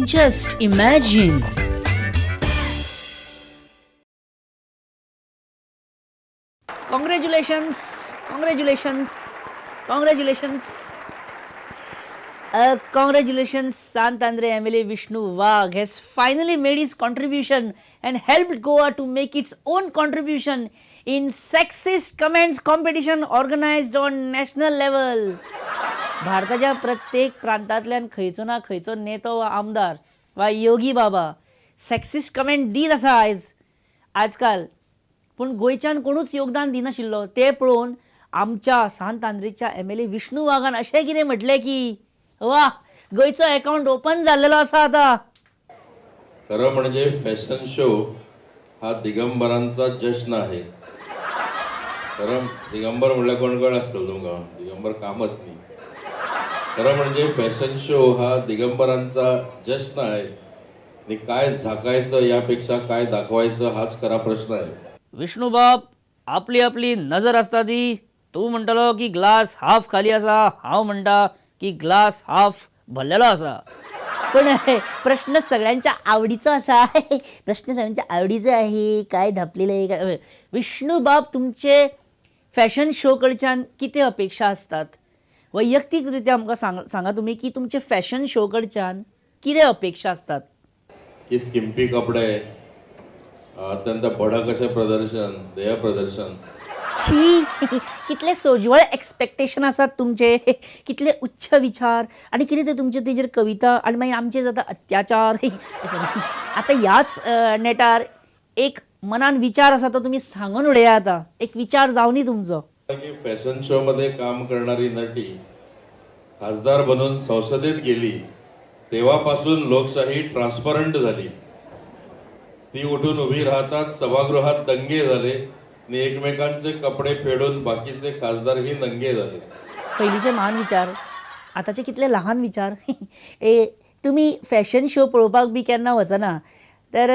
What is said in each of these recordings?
Just imagine. Congratulations, congratulations, congratulations. Congratulations, Sant Andre MLA Vishnu Wagh has finally made his contribution and helped Goa to make its own contribution in sexist comments competition organized on national level. भारताच्या प्रत्येक प्रांतांतल्यान खंयचो ना खंयचो नेतो वा आमदार वा योगी बाबा सेक्सिस्ट कमेंट दीत आसा आयज आजकाल. पूण गोंयच्यान कोणूच योगदान दिनाशिल्लो तें पळोवन आमच्या सांत आंद्रेच्या एमएलए विष्णू वाघान अशें कितें म्हटलें की वा, गोंयचो एकावंट ओपन जाल्लेलो आसा आतां. खरं म्हणजे फॅशन शो हा दिगंबरांचा जश्न आहे. खरं दिगंबर म्हणल्यार कोण कोण आसतलो तुमकां? दिगंबर कामत न्ही. खरं म्हणजे फॅशन शो हा दिगंबरांचा जश्न आहे आणि काय झाकायचं यापेक्षा काय दाखवायचं हाच खरा प्रश्न आहे. विष्णूबाब, आपली आपली नजर आसता ती. तूं म्हणटलो की ग्लास हाफ खाली आसा, हांव म्हणटा की ग्लास हाफ भरलेलो आसा. पण प्रश्न सगळ्यांच्या आवडीचो आसा, प्रश्न सगळ्यांच्या आवडीचो आहे. काय धापलेलं आहे काय? विष्णूबाब, तुमचे फॅशन शो कडच्यान कितें अपेक्षा आसतात? वैयक्तीकरित्या आमकां सांगा तुमी की तुमचे फॅशन शो कडच्यान कितें अपेक्षा आसतात? की स्किम्पी कपडे, अत्यंत भडक अशें प्रदर्शन, देह प्रदर्शन. छी, कितले सोज्वळ एक्सपेक्टेशन आसात तुमचे, कितले उच्च विचार आनी कितें ते तुमचे तेजेर कविता आनी मागीर आमचेर जाता अत्याचार. आतां ह्याच नेटार एक मनान विचार आसा तो तुमी सांगून उडया. आतां एक विचार जावनी तुमचो. की फॅशन शो मध्ये काम करणारी नटी खासदार बनून संसदेत गेली तेव्हापासून लोकशाही ट्रान्सपरंट झाली. ती उठून उभी राहतात सभागृहात दंगे झाले आणि एकमेकांचे कपडे फेडून बाकीचे खासदारही नंगे झाले. पयलींचे म्हान विचार, आतांचे कितले लहान विचार. ए, तुमी फॅशन शो पळोवपाक बी केन्ना वचना तर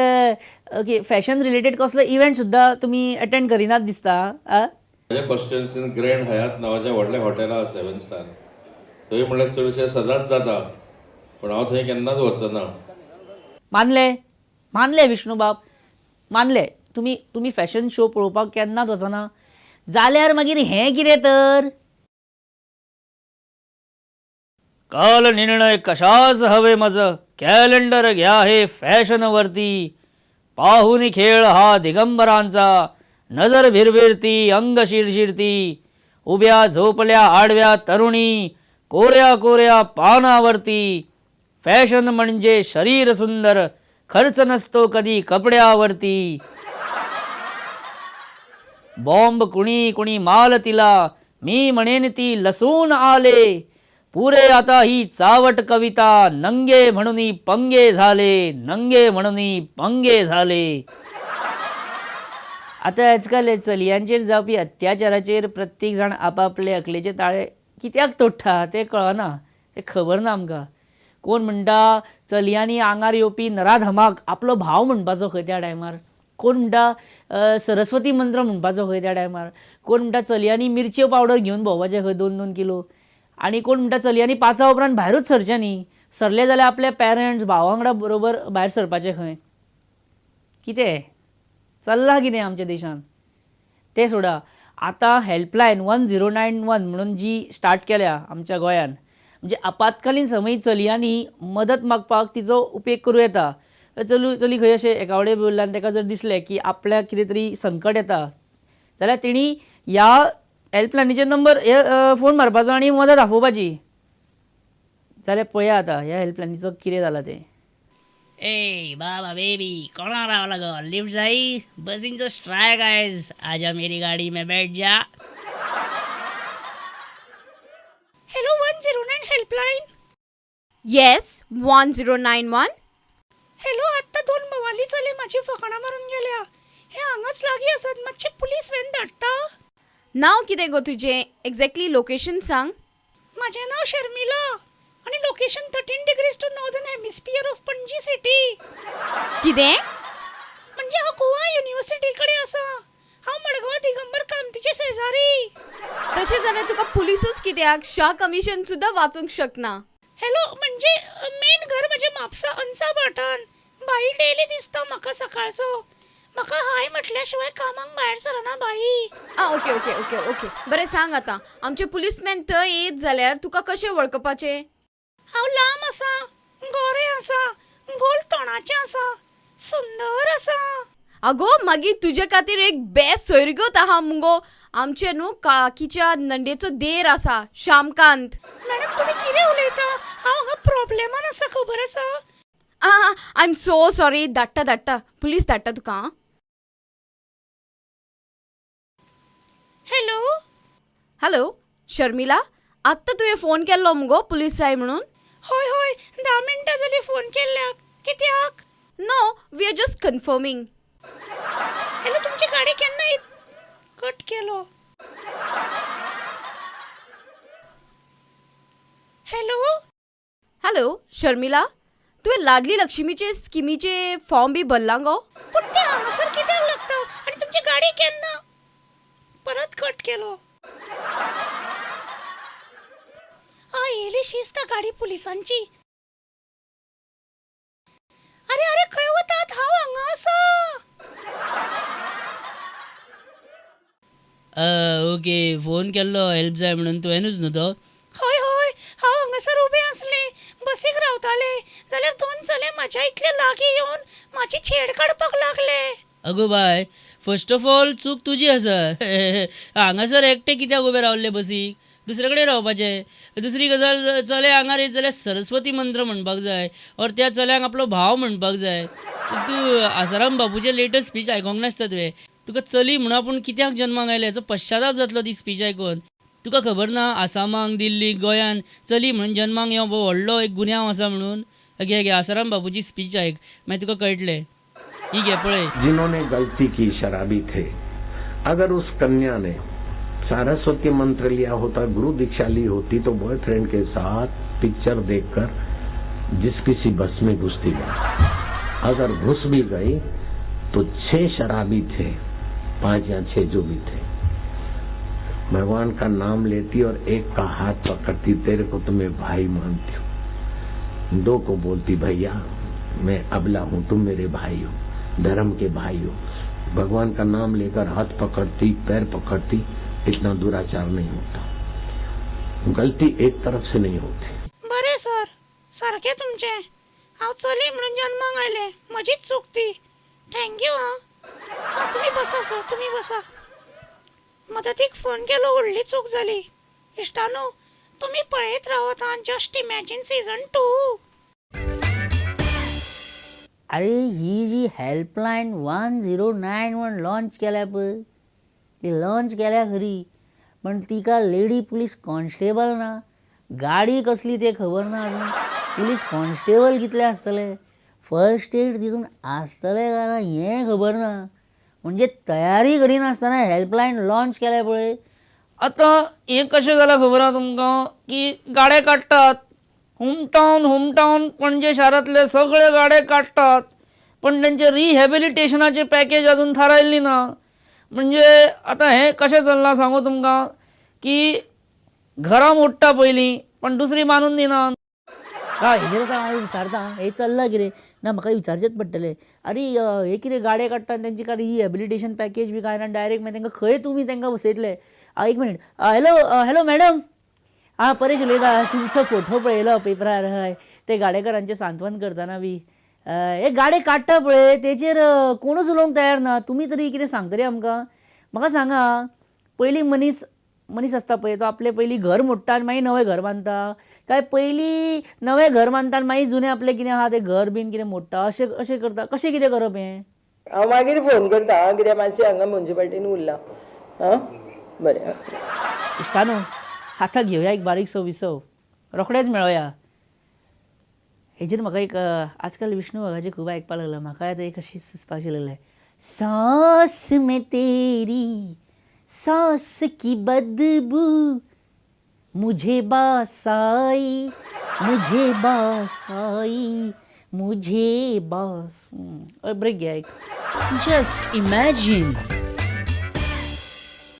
ओके, फॅशन रिलेटेड कसलो इव्हेंट सुद्दां तुमी एटेंड करिनात दिसता. आ, म्हज्या कॉन्स्टिट्युएन्सीन ग्रँड हयात नांवाचें व्हडलें हॉटेल आसा, सेवन स्टार. थंय म्हणल्यार चडशें सदांच जाता, पूण हांव थंय केन्नाच वचना. मानले, मानले विष्णूबाब, मानले. तुमी तुमी फॅशन शो पळोवपाक केन्नाच वचना जाल्यार मागीर हें कितें तर? काल निर्णय कशाच हवे मज, कॅलेंडर घ्या हे फॅशनवरती. पाहुनी खेळ हा दिगंबरांचा, नजर भिरभिरती अंग शिरशिरती. उभ्या झोपल्या आडव्या तरुणी कोऱ्या कोऱ्या पानावरती. फॅशन म्हणजे शरीर सुंदर, खर्च नसतो कधी कपड्यावरती. बॉम्ब कुणी कुणी माल तिला, मी म्हणेन ती लसूण आले. पुरे आता ही चावट कविता, नंगे म्हणून पंगे झाले, नंगे म्हणून पंगे झाले. आतां आजकाल चलयांचेर जावपी अत्याचाराचेर प्रत्येक जाण आपापले अकलेचे ताळे कित्याक तोडटा तें कळना, तें खबर ना आमकां. कोण म्हणटा चलयांनी आंगार येवपी नराधमाक आपलो भाव म्हणपाचो खंय त्या टायमार. कोण म्हणटा सरस्वती मंत्र म्हणपाचो खंय त्या टायमार. कोण म्हणटा चलयांनी मिरच्यो पावडर घेवन भोंवपाचें खंय 2-2 किलो. आनी कोण म्हणटा चलयांनी 5 उपरांत भायरूच सरचें न्ही, सरले जाल्यार आपल्या पेरंट्स भावा वांगडा बरोबर भायर सरपाचें खंय. कितें चल्लां कितें आमच्या देशान तें सोडा. आतां हेल्पलायन 1091 म्हणून जी स्टार्ट केल्या आमच्या गोंयान, म्हणजे आपातकालीन समय चलयांनी मदत मागपाक तिचो उपेग करूं येता. चली खंय अशें एका कडेन उरला आनी ताका जर दिसलें की आपल्याक कितें तरी संकट येता जाल्यार तेणी ह्या हेल्पलायनीचेर नंबर हे फोन मारपाचो आनी मदत आफोवपाची. जाल्यार पळया आतां ह्या हेल्पलायनीचो कितें जाला तें. ए बाबा बेबी, कोणा रावला गो? लिफ्ट जाई? बसींचो स्ट्रायक आयज, आजा मेरी गाडी में बैठ जा. Hello, 109 helpline? Yes, 1091. Hello, आत्ता 2 मवाली चले माझी फकाणां मारून गेल्या. हे हांगाच लागीं आसात, मातशें पुलीस व्हॅन धाडटा? नांव कितें गो तुजें? एक्झॅक्टली लोकेशन सांग. माझें नांव शर्मिला आनी location 13 degrees to northern hemisphere of Panaji city. कितें? म्हणजे हांव गोवा युनिवर्सिटी कडेन आसा. हांव मडगांव दिगंबर कामतीचे शेजारी. तशें जाल्यार तुका पुलिसूच कित्याक, शाह कमिशन सुद्दां वाचूंक शकना. हॅलो, म्हणजे मेन घर म्हजें म्हापसा अंसा भाटान. बाई डेली दिसता म्हाका सकाळचो. म्हाका हाय म्हटल्या शिवाय कामाक भायर सरना बाई. आं, ओके ओके ओके ओके, बरें सांग आतां, आमचे पुलीसमॅन थंय येत जाल्यार तुका कशें वळखपाचें? हांव लांब आसा, गोरें आसा, गोल तोंडाचें आसा, सुंदर आसा. आगो मागीर तुजे खातीर एक बेस्ट सोयरीगत आहा मुगो. आमचे न्हू काकीच्या नंडेचो देर आसा, श्यामकांत. मॅडम, तुमी कितें उलयता? हांव हांगा प्रॉब्लेमान आसा, खबर आसा? आं, I am so sorry. धाडटा धाडटा, पुलीस धाडटा तुका आं. हॅलो. हॅलो शर्मिला, आत्तां तुवें फोन केल्लो मुगो पुलीस जाय म्हणून? हय हय, 10 मिनटां जालीं फोन केल्ल्याक. कित्याक? No, we are just confirming. Hello, तुमची गाडी केन्ना येत? कट केलो. हॅलो. हॅलो शर्मिला, तुवें लाडली लक्ष्मीचे स्किमीचे फॉर्म बी भरलां गो? पूण ते हांगासर कित्याक लागता आनी तुमची गाडी केन्ना? परत कट केलो. आ, येयली शिस्त गाडी पुलिसांची. अरे अरे, खंय वतात? हांव हांगा आसा. ओके, फोन केल्लो हेल्प जाय म्हणून तुवेंनूच न्हू तो? हय हय, हांव हांगासर उबें आसलें, बसीक रावतालें, जाल्यार दोन चले म्हाज्या इतले लागीं येवन म्हाजी छेड काडपाक लागले. अगो बाय, फर्स्ट ऑफ ऑल चूक तुजी आसा. हांगासर एकटे कित्याक उबे रावल्ले बसीक? दुसरे कडेन रावपाचें. दुसरी गजाल, चले आंगार येत जाल्यार सरस्वती मंत्र म्हणपाक जाय ऑर त्या चल्यांक आपलो भाव म्हणपाक जाय. तूं आसाराम बापूचे लेटस्ट स्पीच आयकोंक नासता तुवें. तुका चली म्हणून आपूण कित्याक जन्माक आयलें हाचो पश्चाताप जातलो ती स्पीच आयकून. तुका खबर ना आसामाक, दिल्लीक, गोंयान चली म्हणून जन्माक येवप हो व्हडलो एक गुन्यांव आसा म्हणून? घे घे, आसाराम बापूची स्पीच आयक, मागीर तुका कळटलें. ही घे पळय. जिन्होंने गलती की, शराबी थे, अगर उस कन्या ने सारस्वती मंत्र लिया होता, गुरु दीक्षा ली होती, तो बॉयफ्रेंड के साथ पिक्चर देखकर जिस किसी बस में घुसती गई, अगर घुस भी गई तो छह शराबी थे, पांच या छह जो भी थे, भगवान का नाम लेती और एक का हाथ पकड़ती, तेरे को तो मैं भाई मानती हूँ. दो को बोलती, भैया मैं अबला हूं, तुम मेरे भाई हो, धर्म के भाई हो. भगवान का नाम लेकर हाथ पकड़ती, पैर पकड़ती, इतना दुराचार नहीं होता. गलती एक तरफ से नहीं होती. बरें सर, सारकें तुमचें. हांव चली म्हणून जन्माक आयलें, म्हजीच चूक ती. Thank you. आं आं, तुमी बसा सर, तुमी बसा. मदतीक फोन केलो, व्हडली चूक जाली. इश्टानो, तुमी पळयत रावात आं जस्ट इमॅजीन सिजन 2. अरे, ही जी हेल्पलायन 1091 लॉन्च केल्या पळय, ती लॉन्च केल्या खरी, पण तिका लेडी पुलीस कॉन्स्टेबल ना. गाडी कसली ते खबर ना अजून. पुलीस कॉन्स्टेबल कितले आसतले? फर्स्ट एड तितून आसतलें काय ना हें खबर ना. म्हणजे तयारी करिनासतना हेल्पलायन लॉन्च केल्या पळय. आतां हें कशें जालां खबर आहा तुमकां, की गाडे काडटात होमटावन होमटावन पणजे शारांतले सगळे गाडे काडटात, पण तेंचे रिहॅबिलिटेशनाचे पॅकेज अजून थारायल्ली ना. म्हणजे आतां हें कशें चल्लां सांगू तुमकां, की घरां मोडटा पयलीं पण दुसरी बांदून दिना. हय, हेजेर आतां हांव विचारता, हें चल्लां कितें ना, म्हाका विचारचेंच पडटलें. आरे, हे कितें गाडे काडटा आनी तेंची काय रिहॅबिलिटेशन पॅकेज बी कांय ना, डायरेक्ट मागीर तांकां खंय तुमी तांकां बसयतले? एक मिनीट. Hello, hello madam. आं, परेश उलयता. तुमचो फोटो पळयलो पेपरार. हय, ते गाडेकारांचें सांत्वन करतना बी. हे गाडे काडटा पळय, तेचेर कोणूच उलोवंक तयार ना. तुमी तरी कितें सांगतले आमकां? म्हाका सांगा, पयलीं मनीस मनीस आसता पळय, तो आपलें पयलीं घर मोडटा आनी मागीर नवें घर बांदता, काय पयलीं नवें घर बांदता आनी मागीर जुनें आपलें कितें आहा तें घर बीन कितें मोडटा? अशें अशें करता, कशें कितें करप हें? हांव मागीर फोन करता आं, कित्याक मातशें हांगा म्युनिसिपालिटीन उरलां. आं, बरें. इश्टानो, आतां घेवया एक बारीकसो विसव, रोखडेच मेळोया. हेजेर म्हाका एक, आजकाल विष्णू वाघाचें खूब आयकपाक लागला, म्हाका आतां एक अशी सुचपाक लागलें, सांस में तेरी सांस की बदबू मुझे बास आई, मुझे बास आई, मुझे बास. ब्रेक घ्या एक. Just imagine.